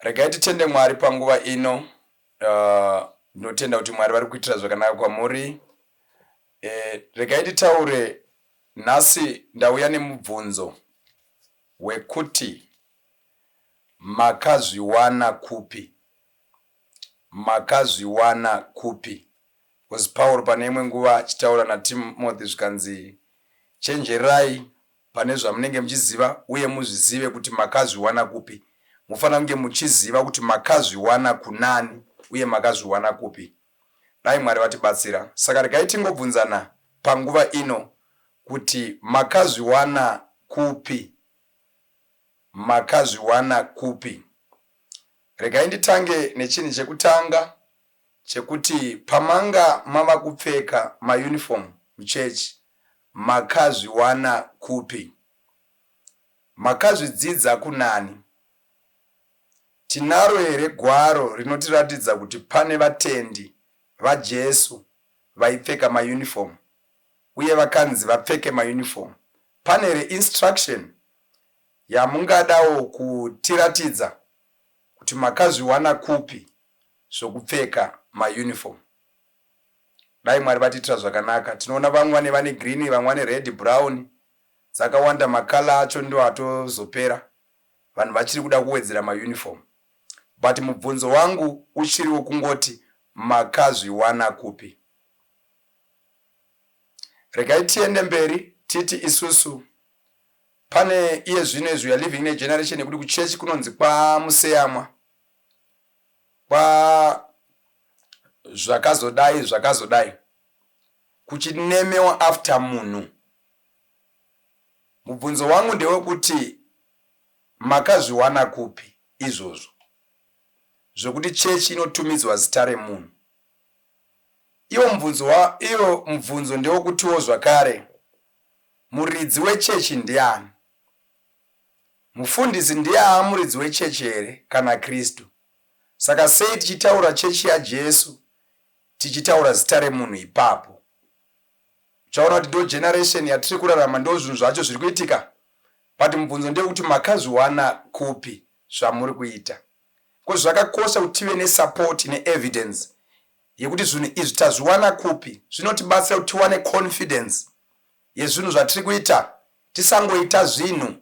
Regai titende Mwari panguva ino. Ndinotenda kuti Mwari vari kuitira zvakanaka kwamuri. Regai titaure nhasi ndauya nemubvunzo wekuti makazviwana kupi? Makazviwana kupi? Because Pauro pane imwe nguva achitaura naTimothy zvikanzi chenjerai pane zvamunenge muchiziva uye muzvizive kuti makazviwana kupi. Mufanira kunge muchiziva kuti makazviwana kunani uye makazviwana kupi. Dai Mwari vatibatsira. Saka regai tingobvunzana panguva ino kuti makazviwana kupi? Makazviwana kupi? Regai nditange nechinhu chekutanga chekuti pamanga mava kupfeka mauniform muchechi makazviwana kupi? Makazvidzidza kunani? Tinaro here gwaro rinotiratidza kuti pane vatendi vaJesu vaipfeka mauniform uye vakanzi vapfeke mauniform? Pane here instruction yamungadawo kutiratidza kuti makazviwana kupi zvokupfeka mauniform? Dai Mwari vatiitira zvakanaka. Tinoona vamwe vane vane green, vamwe vane red, brown. Dzakawanda makala acho ndo atozopera. Vanhu vachiri kuda kuwedzera mauniform. But mubvunzo wangu uchiri wekungoti makazviwana kupi? Regai tiende mberi titi isusu pane iye zvino izvi we are living in a generation yekuti kuchechi kunonzi kwamuseyamwa kwa zvakazodai zvakazodai kuchinemewa after munhu. Mubvunzo wangu ndewekuti makazviwana kupi izvozvo zvekuti chechi inotumidzwa zita remunhu? Iwo mubvunzo wa iwo mubvunzo ndewekutiwo zvakare muridzi wechechi ndiani? Mufundisi ndiye aamuridzi wechechi here kana Kristu? Saka sei tichitaura chechi yaJesu tichitaura zita remunhu ipapo? Uchaona kuti ndo generation yatiri kurarama ndo zvinhu zvacho zviri kuitika. But mubvunzo ndewekuti makazviwana kupi zvamuri kuita? Because zvakakosha kuti tive nesupport neevidence yekuti zvinhu izvi tazviwana kupi. Zvinotibatsira kuti tiwane confidence yezvinhu zvatiri kuita. Tisangoita zvinhu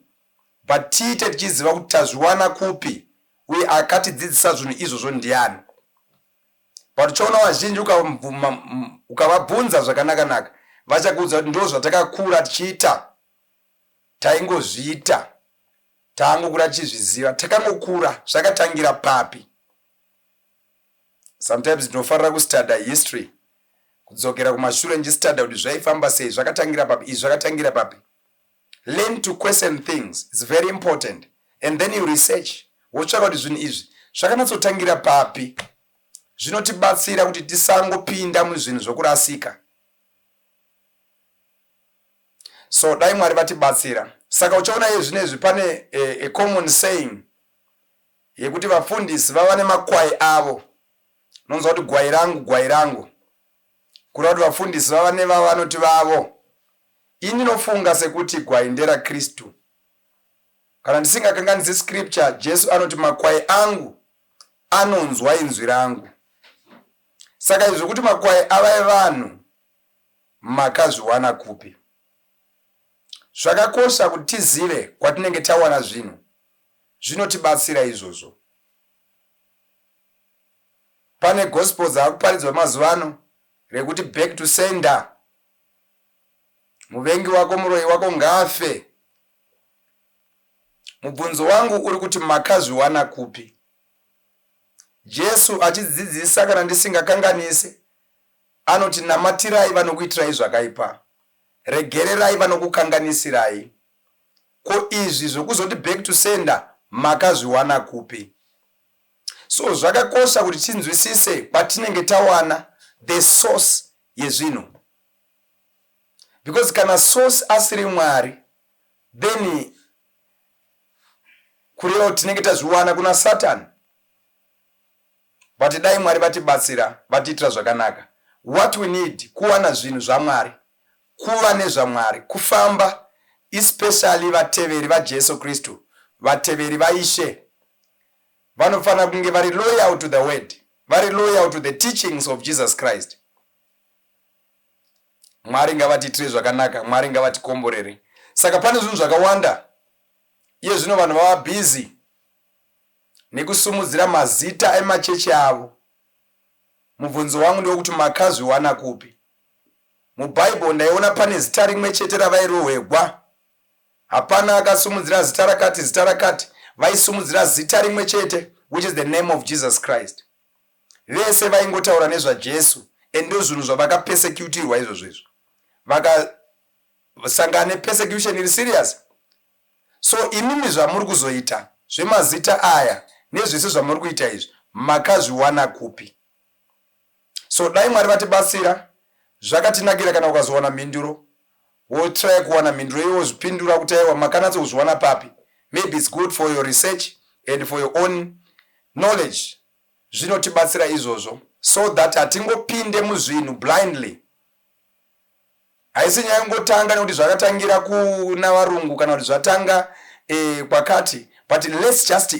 but tiite tichiziva kuti tazviwana kupi uye akatidzidzisa zvinhu izvozvo ndiani. But uchaona vazhinji ukavabvunza zvakanaka-naka vachakuudza kuti ndo zvatakakura tichiita, taingozviita, taangokura tichizviziva, takangokura. Zvakatangira papi? Sometimes ndinofarira kustudya history, kudzokera kumashure ndichistudya kuti zvaifamba sei, zvakatangira papi, izvi zvakatangira papi. Learn to question things, it's very important, and then you research, wotsvaka kuti zvinhu izvi zvakanatsotangira papi. Zvinotibatsira kuti tisangopinda muzvinhu zvokurasika. So dai Mwari vatibatsira. Saka uchaona iye zvino izvi pane a common saying yekuti vafundisi vava nemakwai avo. Unonzwa kuti gwai rangu, gwai rangu. Kureva kuti vafundisi vava nevavanoti vavo. Ini ndinofunga sekuti gwai nderaKristu. Kana ndisingakanganisi scripture, Jesu anoti makwai angu anonzwa inzwi rangu. Saka izvo kuti makwai ava evanhu makazviwana kupi? Zvakakosha kuti tizive kwatinenge tawana zvinhu. Zvinotibatsira izvozvo. Pane gospel dzakuparidzwa mazuva ano rekuti back to sender. Muvengi wako muroyi wako ngaafe. Mubvunzo wangu uri kuti makazviwana kupi? Jesu achidzidzisa kana ndisingakanganise anoti namatirai vanokuitirai zvakaipa, regererai vanokukanganisirai. Ko izvi zvokuzoti back to sender makazviwana kupi? So zvakakosha kuti tinzwisise kwatinenge tawana the source yezvinhu. Because kana source asiri Mwari then kureva kuti tinenge tazviwana kuna Satan. But dai Mwari vatibatsira vatiitira zvakanaka. What we need kuwana zvinhu zvaMwari, kuva nezvaMwari, kufamba especially vateveri vaJesu Kristu, vateveri vaIshe. Vanofanira kunge vari loyal to the word, vari loyal to the teachings of Jesus Christ. Mwari ngavatiitire zvakanaka, Mwari ngavatikomborere. Saka pane zvinhu zvakawanda iye zvino, vanhu vava busy nekusumudzira mazita emachechi avo. Mubvunzo wangu ndewekuti makazviwana kupi? MuBhaibheri ndaiona pane zita rimwe chete ravairohwegwa. Hapana akasumudzira zita rakati, zita rakati. Vaisumudzira zita rimwe chete, which is the name of Jesus Christ. Vese vaingotaura nezvaJesu, and ndo zvinhu zvavakapersecutirwa izvozvo izvo. Vakasangana nepersecution iri serious. So imimi zvamuri kuzoita zvemazita aya nezvese zvamuri kuita izvi, makazviwana kupi? So dai Mwari vatibatsira. Zvakatinakira kana ukazowana mhinduro, wotry kuwana mhinduro iwe wozvipindura kuti aiwa, makanatso kuzviwana papi. Maybe it's good for your research and for your own knowledge. Zvinotibatsira izvozvo so that hatingopinde muzvinhu blindly. Haisi nyaya yekungotanga nekuti zvakatangira kuna varungu kana kuti zvatanga kwakati, but let's just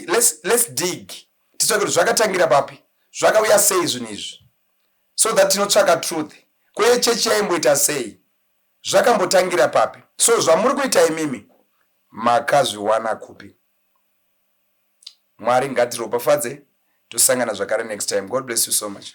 let's dig, titsvake kuti zvakatangira papi, zvakauya sei zvinhu izvi, so that tinotsvaka truth. Kweye chechi yaimboita sei, zvakambotangira papi? So zvamuri kuita imimi makazviwana kupi? Mwari ngatiropafadze. Tosangana zvakare next time. God bless you so much.